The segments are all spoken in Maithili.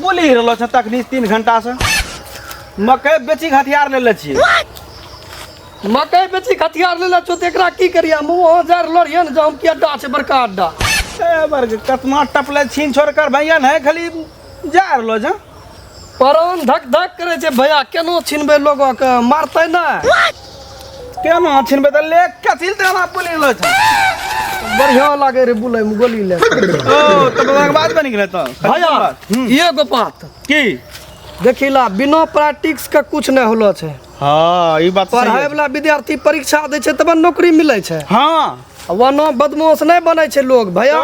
बोली रहलो छ तखनी 3 घंटा से मकई बेची के हथियार ले ले छियै। मकई बेची के हथियार ले ले छौ तऽ एकरा की करिया मुँह वहाँ जा रहलो रहियै ने जे हम की अड्डा छै बड़का अड्डा। ए वर्ग कतना टपले छीन छोड़ कर भैया नहीं खाली जा रहलो छ। परान धक धक करे छै भैया केनो छिनबै लोगो के मारतै ना। केना छिनबै तऽ ले कथी लए एना बोली रहलो छ? बढ़िया लागे रे बुलै में गोली ले। ओ तऽ बाबा के बात बनि गेलै तऽ भैया एगो बात की देखिला बिना प्रैक्टिस के कुछ नहीं होलो छै। हाँ ई बात सही पढ़ाई है। वाला विद्यार्थी परीक्षा दै छै तब नौकरी मिलै छै। हाँ वना बदमाश नहीं बनै छै लोग भैया।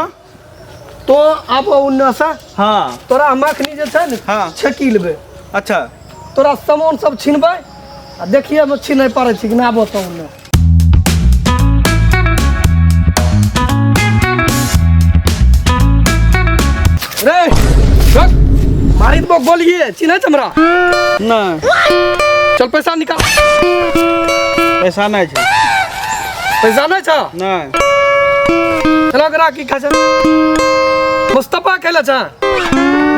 तो आब ओन्ने से हाँ तोरा हम अखनी जे छै ने हाँ। छेकी लेबै। अच्छा तोरा सामान सब छिनबै आ देखिए हम छिनै पारै छी कि नहि आबो तो ओन्ने। रे रुक, मारी देबो गोलिए चिन्है छ हमरा? नहीं। चल पैसा निकाल। पैसा नहीं छै। पैसा नहीं छ? नहीं। चलो ओकरा की खाय छै? मुस्तफा खेले छ?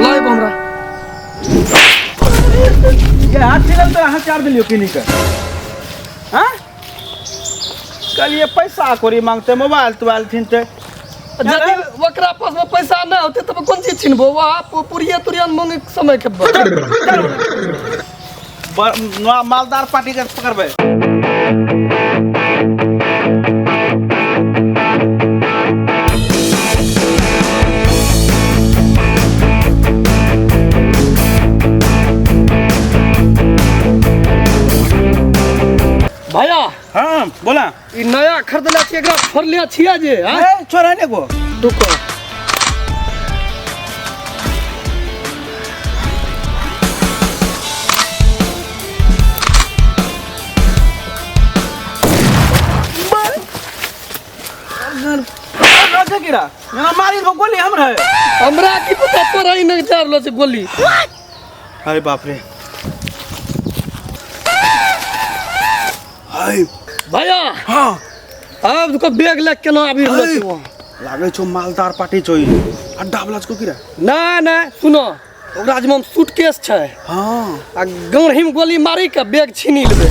ला एगो हमरा। ये हाथ छिलल तो अहाँ चार दिलियो किनी के। हाँ? कहलिए पैसा कोरी मांगते मोबाइल तोबाइल छीनते। यदि ओकरा पास में पैसा नहीं होते तब कोन चीज छिनबो? वहाँ पुरिया तुरिया मांगे के समय के बाद। मालदार पार्टी के पकड़बे। भैया। हाँ बोला। ई नया खरीदले छियै, एकरा फोड़ले छियै जे, हाँ? ए, छोड़ा ने गो। रुको। राजा गिरा। ना मारी दो गोली हमरा। हमरा की पता तोरा ई नहीं जा रहलो छै गोली। अरे बाप रे। हाय। भैया। हाँ। अब देखो बैग ले केना आबि रहलो छै वहाँ। लागे छौ मालदार पार्टी छौ ई। अड्डा वाला छौ की रे? ना ना सुनो, ओकरा जिम्मा में सूटकेस छै। हाँ। आ गौरही में गोली मारी के बैग छीनी लेबै।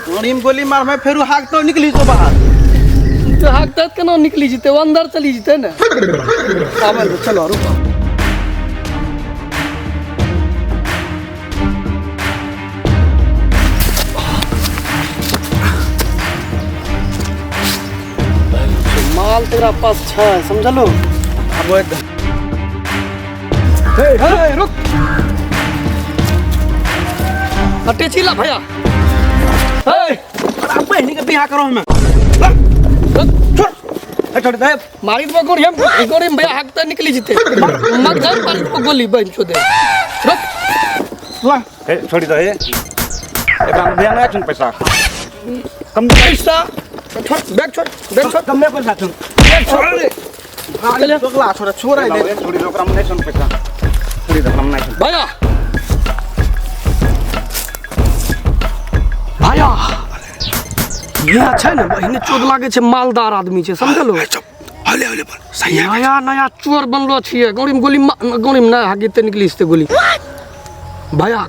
गौरही में गोली मारबै फेरू हाक तो निकली जो बाहर। तो हाक तो केना निकली जेतै, ओ अंदर चली जेतै ने। आबै दो, चलो रुको। माल तेरा पास छै, समझलो? अब ओए हे, हे, रुक। अटेची ला भैया। हे। अब बहनी के बियाह करो हमें। रुक। छोड़। ए, छोड़ दे। मारी देबो गोरी हम, गोरी में भैया हाक त निकली जेतै। मत जा, मारी देबो गोली बहन चोदे। रुक। ला। हे, छोड़ी दे, हे। एकरा में बियाह नहीं छन पैसा। कम पैसा। छोड़, बैग छोड़, बैग छोड़। कम में पैसा छन। बैग छोड़ रे। चले। दोगला छोड़ा, छोड़ दे। छोड़ी दे, ओकरा में नहीं छन पैसा। छोड़ी दे, हम नहीं छन। भैया। भैया। यह छै ने, बहिने चोद लागे छै, मालदार आदमी छै, समझलो? चुप। हौले हौले बोल। सही है। नया नया चोर बनलो छियै, गौरी में गोली गौरी में नहि हाकी ते निकली से गोली। भैया,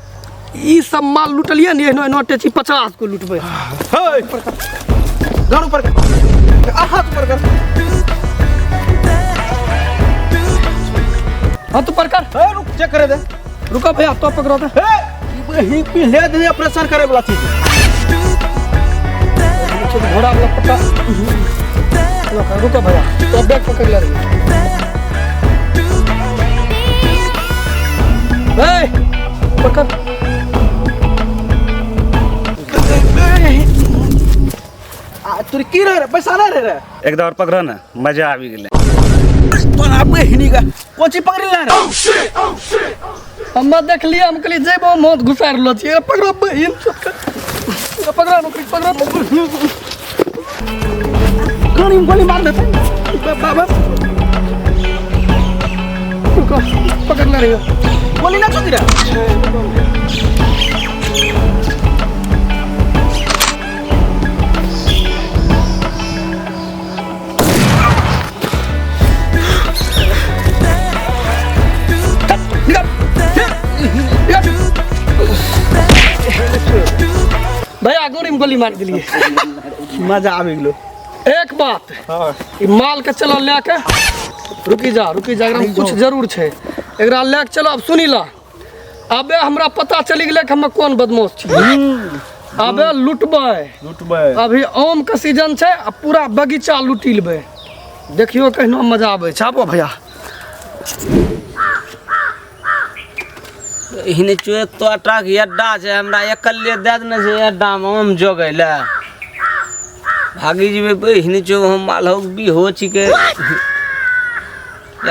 ई सब माल लुटलियै ने, एहनो एहनो अटैची 50 गो लुटबै। हे, ऊपर कर। गाड़ ऊपर कर। आ, हाथ ऊपर कर। हाथ ऊपर कर। हे, रुक, चेक करे दे। रुको भैया, तो पकड़ो दे। हे, ही पहले दे ऑपरेशन करे वाला चीज। घोड़ा वाला पट्टा। रुको, रुको भैया, तो बैग पकड़ ले। हे, पकड़। आ, तोरी की रहे रे? पैसा नहीं रहे रे? एक दौर पकड़ो ना, मजा आबि गेलै। तोरा बहिनी का कोन चीज पकड़ि ले रे? हम देखलियै, हम कहलियै जेबो मौत घुसा रहलो छियै। पकड़ो बहिन सबके। पकड़ो नौकरी, पकड़ो। गोली में गोली मार देते। बाबा। रुको, पकड़ ले रही हो। गोली ना छोड़ रे। गोली मारि देलियै। मजा आबि गेलो। एक बात, हाँ। ई माल के चलो लए के, रुकी जा रुकी जा, एकरा में कुछ जरूर छै, एकरा लए के चलो। अब सुनी ला, अबे हमरा पता चलि गेलै कि हम कोन बदमाश छी। अबे लुटबै, लुटबै। अभी आम के सीजन छै आ पूरा बगीचा लुटि लेबै, देखियौ कहिनो मजा आबै छै। आबो भैया। एहने चोक तो ट्रक अड्डा छै, हमरा एकले दए देने छै अड्डामे आम जोगै लए। भागी जेबै एहने चोक, हम मालहोक बिहो छिकै,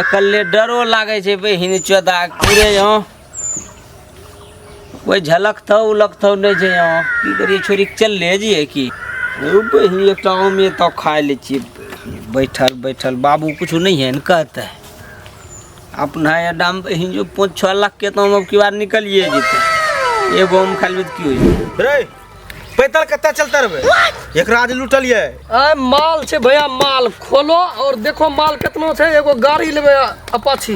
एकले डरो लागै छै। बहिन चोदा पूरे यहाँ कोई झलकथौ उलकथौ नहि छै यहाँ, की करियै छोड़ि कऽ चलले जइयै की? बहिन एकटा आमे तऽ खाय लै छियै बैठल बैठल, बाबू किछु नहि है ने कहतै। अपना अड्डामे बहिन जो 5-6 लाख के तऽ हम अब की बार निकलिए जेतै, एगो आम खा लेबै तऽ की होइ जेतै? रे पैदल कतऽ चलते रहबै, एकरा आज लूटलियै। अरे माल छै भैया, माल खोलो और देखो माल कितना छै। एगो गाड़ी लेबै अपाची।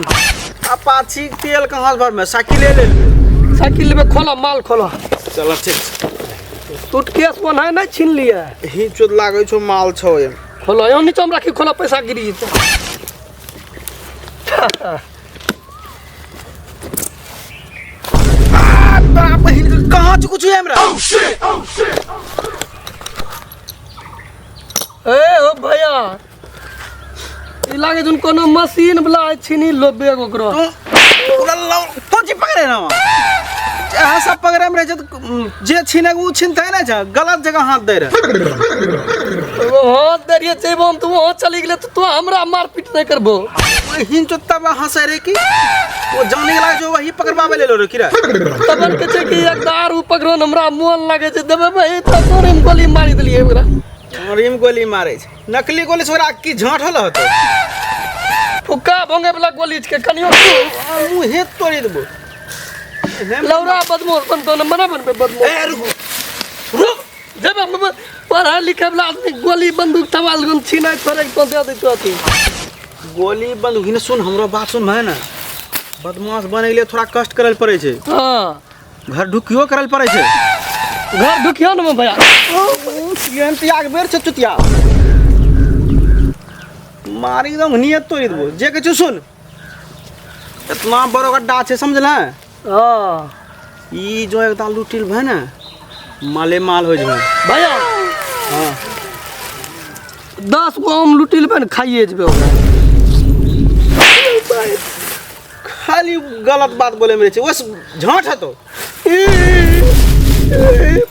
अपाची तेल कहाँ से भरबै, साइकिले ले लेबै। साइकिल लेबै, खोलो माल खोलो। चल ठीक। सूटकेस कोन है नहीं छीन लिए। ही चोद लागै छौ माल छौ एम। खोलो, यहाँ नीचा में राखी, खोलो पैसा गिरी जेतै। तोरा बहिन के कहाँ छै कुछ हमरा? ए ओ भैया, ई लागे जोन कोनो मशीन वाला है, छीनी लो बैग ओकरो। तो जी पकड़े ना, अहाँ सब पकड़े में रहे छै तऽ जे छीने ओ छीनते नहि छै, गलत जगह हाथ दै रहे। ओ हाथ दे रहिए जेबो हम तऽ वहाँ चली गेलै तऽ तू हमरा मारपीट नहि करबो। हिन चो तब हंसे रे की वो जाने के लागे जो वही पकड़वावे ले लो रे की रे। तबन के छै कि एक दारू पकड़ो न, हमरा मोन लागे छै देबे भाई, तऽ तोरे में गोली मारि देलियै ओकरा। तोरे में गोली मारे छै, नकली गोली से ओकरा की झांट होल होतै? फुक्का भोंगे वाला गोली छै कनियो मुँहे तोड़ि देबो। लौरा बदमाश बनतो न, मना बनबे बदमाश। ए रुक रुक, जब हम पढ़ा लिखे वाला आदमी गोली बंदूक थवाल गुन छीनाइ थोड़े तो दे दैतो अथी। गोली बंदूक ने सुन, हमरो बात सुन भाई ना, बदमाश बने के लिए थोड़ा कष्ट करल पड़े छै। हाँ। घर ढुकियो करल पड़े छै। घर ढुकियो न भैया। एहन त्याग बेर छै चुतिया मारी एकदम नियत तोड़ि देबो। जे किछु सुन, इतना बड़ो गड्ढा छै समझल? हाँ। ई जो एकदा लुटिल भए ने माले माल हो जेबै भैया। हाँ। 10 गो आम लुटिल भए ने खाइए जेबै ओकरा। खाली गलत बात बोले में छै, ओस झाँट हतो।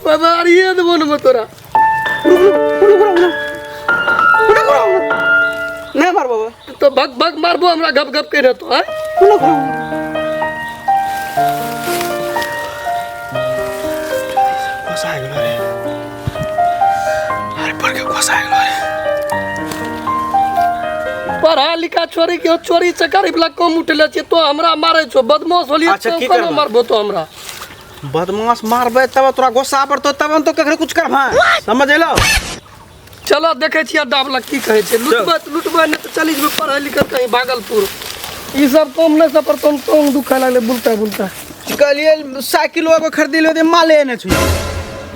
बबारिए देबो ने तोरा। नहीं मार बाबा। तो भग भग मारबो हमरा, गप गप के रहतो है। घुसा गेलो रे, अरे पर के घुसा गेलो रे। पढ़ा लिखा छोरी के चोरी चकारी वाला कम उठले छै, तो हमरा मारै छौ बदमाश होलियै। अच्छा, तो की कोनो करबै? मारबो तो हमरा बदमाश मारबै तब तोरा गुस्सा पड़तो, तब हम तो ककरो कुछ करबै, समझ एलो? चलो देखै छियै अड्डा वाला की कहै छै। लुटबै तऽ लुटबै, नहि तऽ चलि जेबै पढ़ै लिखै कहीं भागलपुर। ई सब काम नहि सब पर तोंग तोंग दुखाय लागलै बुलता बुलता। कहलियै साइकिल एगो खरीद लियो, माले नहि छुई,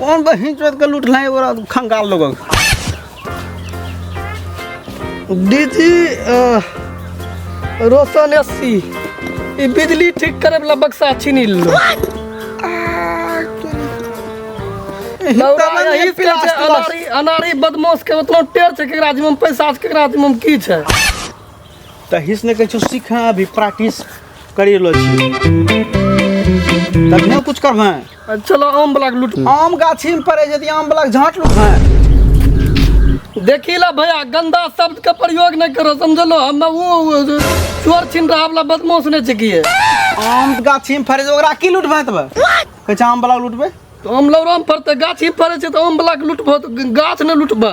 कोन बहिन चोद के लूटलै ओकरा खंगाल लोगक। डीजी रोशन एससी ई बिजली ठीक करे वाला बक्सा छीनी लेलो। लौरा यही से छै, अनारी अनारी बदमाश के उतना टेर छै, केकरा जिम्मा में पैसा छै, केकरा जिम्मा में की छै। तऽ हिस ने कहै छौ सीख, अभी प्रैक्टिस करी रहलो छी तखने कुछ करबै। चलो आम वाला के लूट। आम गाछी में पड़े यदि आम वाला के झाँट लूटबै। देखी ला भैया, गंदा शब्द के प्रयोग नहीं करो समझलो। हम वो चोर छीन रहा वाला बदमाश नहीं छै की। आम गाछी में फड़े ओकरा की लूटबै तब? कहै छै आम वाला के लूटबै। तो आम लौरा में फड़तै, गाछी में फड़ै छै तऽ आम वाला के लूटबो तऽ गाछ नहि लूटबै।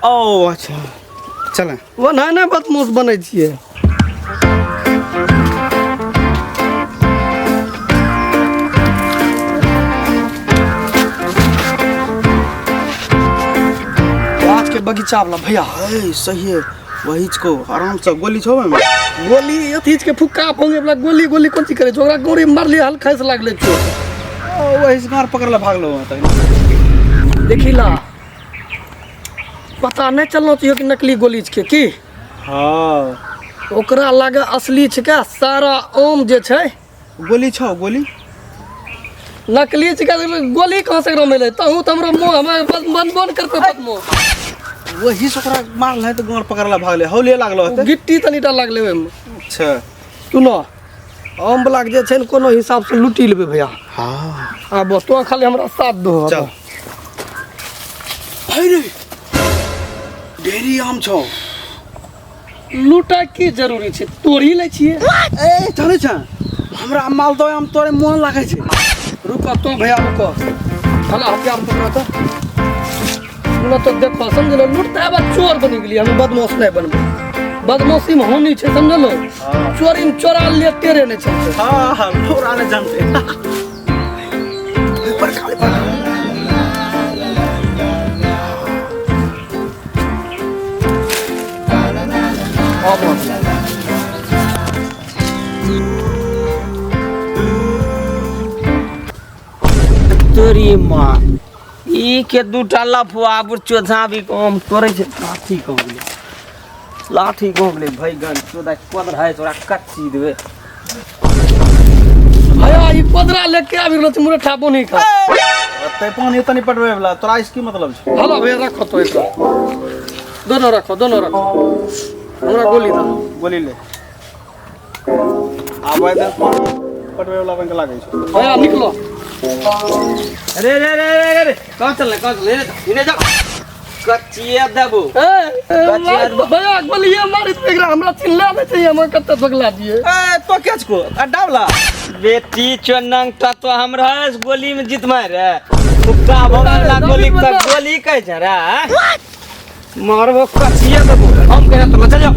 ओ अच्छा चल। ओ नहि नहि बदमाश बनै छियै। गाछ के बगीचा वाला भैया। ए सही है, वही को आराम से गोली छौ ओहिमे। गोली अथी के फुक्का फोंगे वाला गोली गोली कोन चीज करे छै, ओकरा गोली मारलियै हल खसि लागलै चोट। ओ वही से गाड़ पकड़ले भागलो तक। देखिला पता नहि चलना चाहिए कि नकली गोली छिकै की। हाँ। ओकरा लागे असली छिकै, सारा आम जे छै। गोली छौ गोली? नकली छिकै, गोली कहाँ से एकरा मिले? तहूँ तऽ हमरा मुँह हमरा बनबो नहि करतै बदमो। वही से ओकरा मारल है तऽ गोड़ पकड़ला भागले हौले लागलो होतै। गिट्टी तनिटा लागलै ओहिमे। अच्छा। सुनो, आम वाला के जे छै ने कोनो हिसाब से लुटि लेबै भैया। हाँ। आब तो खाली हमरा साथ दो। चल। अरे ढेरी आम छौ। लूटा की जरूरी छै, तोड़ी लै छियै। ए जानै छ हमरा मालदह आम तोड़े मोन लागै छै। रुको तो भैया रुको, हला हथियार पकड़ो तो न तो देखो समझलो लूटते आब चोर बनि गेलियै हम, बदमाश नहि बनबै। बदमाशी में होनी छै समझलो, चोरी में चोरा लिए तेरे नहि चलते। हाँ हाँ चोरा नहि जानते। पर खाली पर तोरी माँ ई के दूटा लफुआ चोधा भी काम तोड़ै छै। लाठी कहाँ गेलै? लाठी कहाँ गेलै भैगन चोदा कोदरा है तोरा कच्ची देबै। भैया ई कोदरा लेके आबि रहल छै मुरठा बोनी का। ते पानी तनी पटबै वाला तोरा इस की मतलब छै? हलो भैया रखो तो एकरा, दोनों रखो, दोनों रखो, हमरा गोली दो। गोली ले आबै दे पानी पटबै वाला बैंक लागै छै। भैया निकलो। अरे रे रे रे रे कहाँ चलले, कहाँ चलले? इने जा कच्चिए देबो। ए भैया गोलिए मारि देबै एकरा, हमरा चिल्ला नहि छै, हमरा कते पगला दिए। ए तो के छको अड्डा वाला बेटी चोनंग ता तो हमरा गोली में जीत मार रे कुत्ता भगला गोली का गोली कहै छै रे मारबो कच्चिए देबो। हम कहे तो चल जाओ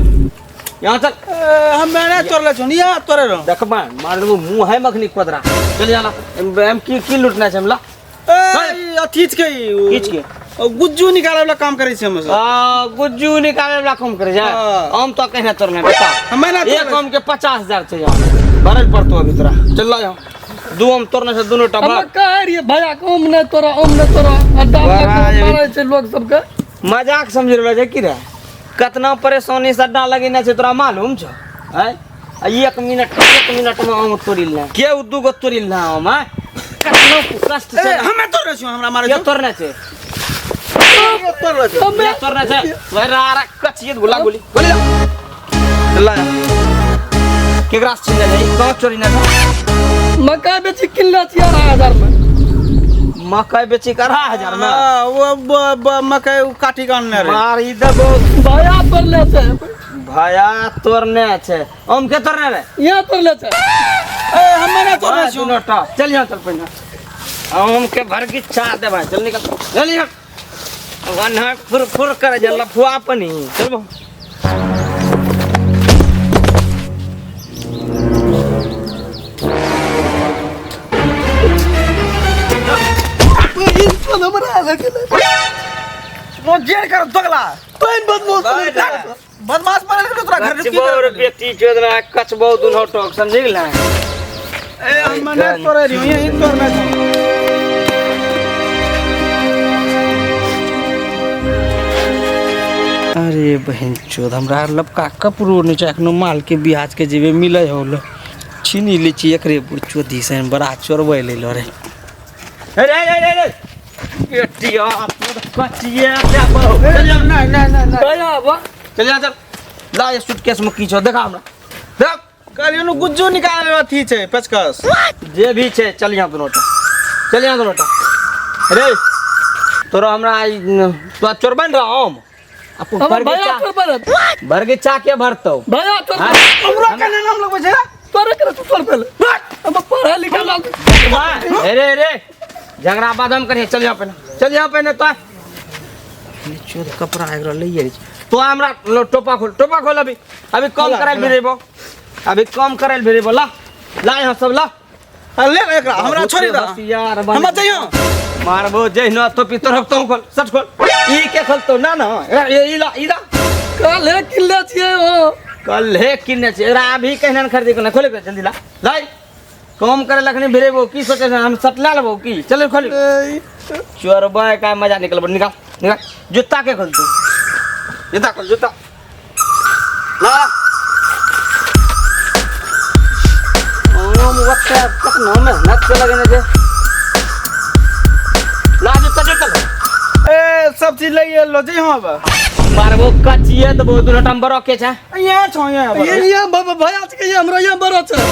यहाँ चल। हम मैंने तोड़ले छौ यहाँ तोड़े रहो। देखबा मार देबो मुँह है मखनी कोदरा। चल जाना हम की की लूटना छै हमरा? ए अथी के किछ के गुज्जू निकाले वाला काम करे छै हम सब। आ गुज्जू निकाले वाला काम करे छै। हम तो कहना तोड़ने बता। हम ना एक आम के 50,000 छै यहाँ भरल पड़तो अभी तोरा। चल ला यहाँ दू आम तोड़ने से दोनों टबा। हम कह रहिए भैया आम नहीं तोड़ा, आम नहीं तोड़ा, अड्डा मारे छै लोग सबके। मजाक समझ रहल छै की रे? कतना परेशानी से अड्डा लगेने छै तोरा मालूम छौ? हैं एक मिनट में आम तोड़ी लेना के उ दू गो तोड़ी लेना आम। हैं कतना कष्ट छै। हमे तोड़े छियो, हमरा मारे के तोड़ने छै? तोड़ले छै। के तोड़ने छै? वरा रा कचिए गोला गोली गोली ला केकरा से छिनने छै? कहाँ चोरी ने छै? मकई बेची किनले छियै 2500 में। मकई बेची के 2500 में? हां वो मकई काटी के आनने रहे। मारी देबो। भैया तोड़ले छै। भैया तोड़ने छै। आम के तोड़ने रे? यहाँ तोड़ले छै। ए हमे ना तोड़ने छियो। दोनों टा चल यहाँ चल पहिने आम के भर के चा देबै। चल निकल चल यहाँ वन्हा फुर फुर करे जे लफुआ पनी। चल बो। जेल कर दगला तैन बदमाश बदमाश बनल के तोरा घर कचबो रे बेटी चोदना कचबो दुनो टोक समझि गेलै। ए हम ना तोड़े रहियो यही तोड़ने छौ। अरे बहन चोद हमरा लपका कपड़ो नहि छै एखनो माल के बियाज के जेबे मिलै होल छीनी लै छी एकरे चोदी से बड़ा चोरबै लेल रे। अरे अरे अरे अरे बेटिया कचिए देबो। चल जा नहीं नहीं नहीं भैया बा चल जा चल ला ये सूटकेस में की छौ देखा हमरा देख। कहलियो नु गुज्जू निकाले अथी छै पेचकस जे भी छै। चल यहाँ दोनों टा चल यहाँ दोनों टा। अरे तोरा हमरा तोरा चोरबन रह आम भर के चा के भरतौ भैया तोर हमरा केना नाम लगबै छै? तोरे के तू चोर पहले अब पढ़ा लिखा लाल। अरे अरे झगड़ा बाद हम करिए। चल यहाँ पहले चल यहाँ पहले तो चोर कपड़ा एकरा लइए तो हमरा टोपा खोल, टोपा खोल अभी अभी कम कराइल भेजेबो, अभी कम कराइल भेजेबो। ला ला यहाँ सब ला ले एकरा हमरा छोड़ी द हमरा चाहिए मारबो जहिना टोपी तोरब तो खोल सट खोल ई के खोलतो ना ना ई ला ई ला। कल किनले छियै ओ कल हे किनने छियै एकरा अभी कहना खरीदे के ना खोले के जल्दी ला लाई काम करे लखनी भिरेबो की सोचे छै हम सटला लेबो की चल खोल चोरबा का मजा निकलबो निकाल निकाल जूता के खोल तू जूता खोल जूता ला ओम वक्त तक नो मेहनत से लगने छै ला जूता जूता ए सब चीज लइए लो जी हां बा मारबो कचिए देबो दुनो टाइम बरो के छै यहाँ छौ यहाँ ये ये भैया के ये हमरा यहाँ बड़ो छै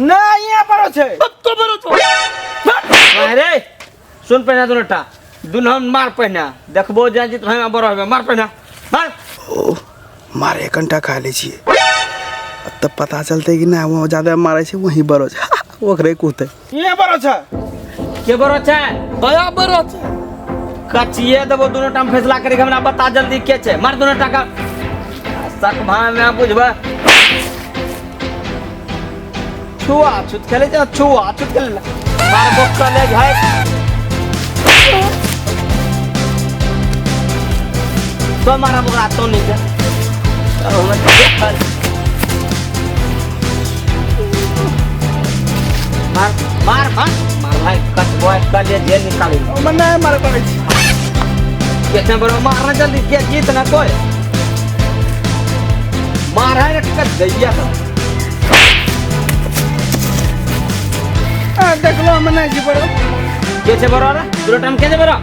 नहीं यहाँ बड़ो छै तो बड़ो छौ अरे सुन पहिना दुनो टा दुनो हम मार पहिना देखबो जाय जित भाई बरो हेबे मार पहिना मार ओ मारे कंटा खा लै छियै तब पता चलतै कि ना वहाँ ज्यादा मारै छै वहीं बड़ो छै ओकरे कुहतै यहाँ बड़ो छै के बरो छै भैया बड़ो छै कचिए देबो दुनो टाइम फैसला करे के हमरा बता जल्दी के छै मार दुनो टाका सक भाई में बुझबे छुआ छूत खेले छै छुआ छूत खेले मार बो कॉलेज है तो मारा बोरा तो नहीं छै अब हमरा मार मार मार मार भाई कट बॉय कॉलेज जे निकाली ओमे नहीं मारे पड़ै छै कितने बड़ो मारना जल्दी के जीत ना कोई मार है ना टिकट दैया तो ए देखलो हम नहीं जी बड़ो के छे बड़ो रे दुनो टाइम के छे बड़ो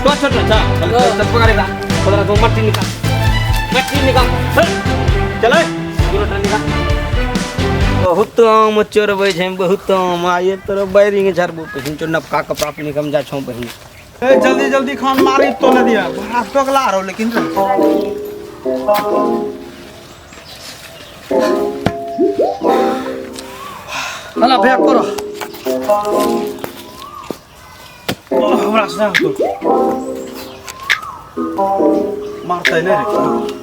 तो छोट ना चल चल पकड़ेगा पकड़ा तो मट्टी निकाल मट्टी निकाल चल चल दुनो टाइम निकाल बहुत आम चोरबै छै बहुत आम आये तोरा बैरिंग झाड़बो पहिन चो नबका कपड़ा पहिन के हम जाइ छौ बहिन ए जल्दी जल्दी खान मारी तो न दिया बड़ा टोकला रहो लेकिन हला भैया करो हमरा से तो मारतै नहीं रे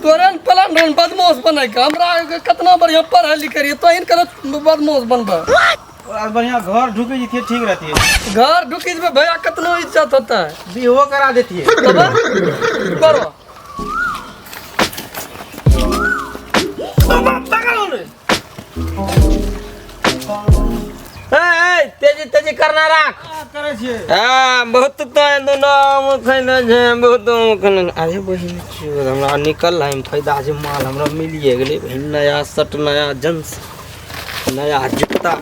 तोरे ने प्लान रहन बदमाश बनै के हमरा कितना बढ़िया पढ़ाई लिखे रहिए तो कर बदमाश बनबे और बढ़िया घर ढुके जतिए ठीक रहती है घर ढुकी जेबे भैया कितना इज्जत होता है बिहो करा देती है तब करो ए ए तेजी तेजी करना राख करै छियै हाँ बहुत तो दुनो आम खैने छै बहुत आम खैने छै। अरे बहिन चोद हमरा निकल है फायदा छै माल हमरा मिलिए गेलै बहिन नया शर्ट नया जींस नया जूता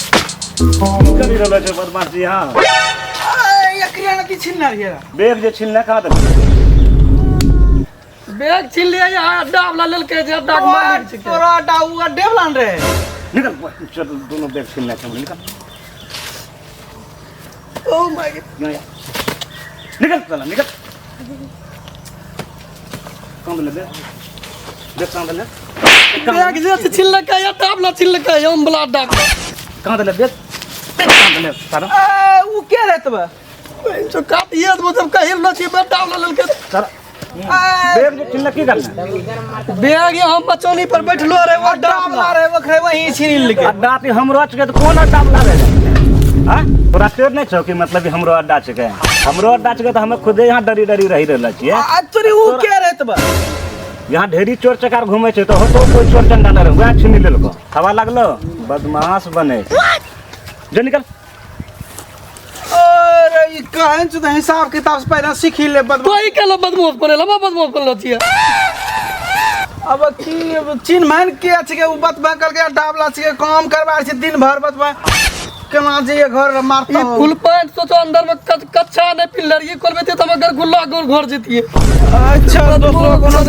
करी रहलो छै बदमाश जी हाँ एकरे ने की छिनने रहियै बैग जे छिनने कहाँ देलकै बैग छीन लिया यहाँ अड्डा वाला लेलकै जे अड्डा के मालिक छिकै तोरा अड्डा उ अड्डे वाला ने रहे निकल चल दोनों बैग छिनने छै निकल ओ my God यहाँ या। निकल साला निकल कहाँ देले बैग बैग कहाँ देले बैग जे छीन लेलकै अड्डा वाला छीन लेलकै हम वाला अड्डा के कहाँ देले बैग बैग कहाँ देले साला ए उ के रहत बा जो काटिए देबो जब कहिल न छी अड्डा वाला लेलकै साला बैग जे छिनले की करना बैग यहाँ मचौनी पर बैठलो रहे वो अड्डा अड्डा वाला वाला रहे ओकरे वही छीन लेलकै अड्डा ते हमरो छिकै तऽ कोन अड्डा वाला रहै हाँ तोरा टेर नहि छौ कि मतलब हमरो अड्डा छिकै हमरो अड्डा छिकै तऽ हमे खुदे यहाँ डरी डरी रहि रहल छियै आ तोरी उ के रहत बा यहाँ ढेरी चोर चकार घूमे छै तऽ होतो कोई चोर चंडा नहि रहै वएह छीनि लेलको हवा लागलो बदमाश बने जो निकल अरे ई कहन छौ तऽ हिसाब किताब से पहले सीखी ले बदमाश तो ही केलो बदमाश बनेला हम बदमाश बनलो छियै अब की चीन मान के छै उ बतबा करके अड्डा वाला छै काम करवा छै दिन भर बतबा केना जइए घर मारता ई फुल पैंट सोचो अंदर में कच्चा नहीं पिल्लर ये खोलबे त हम अगर गुल्ला गोर घर जतिए अच्छा दोसरो कोनो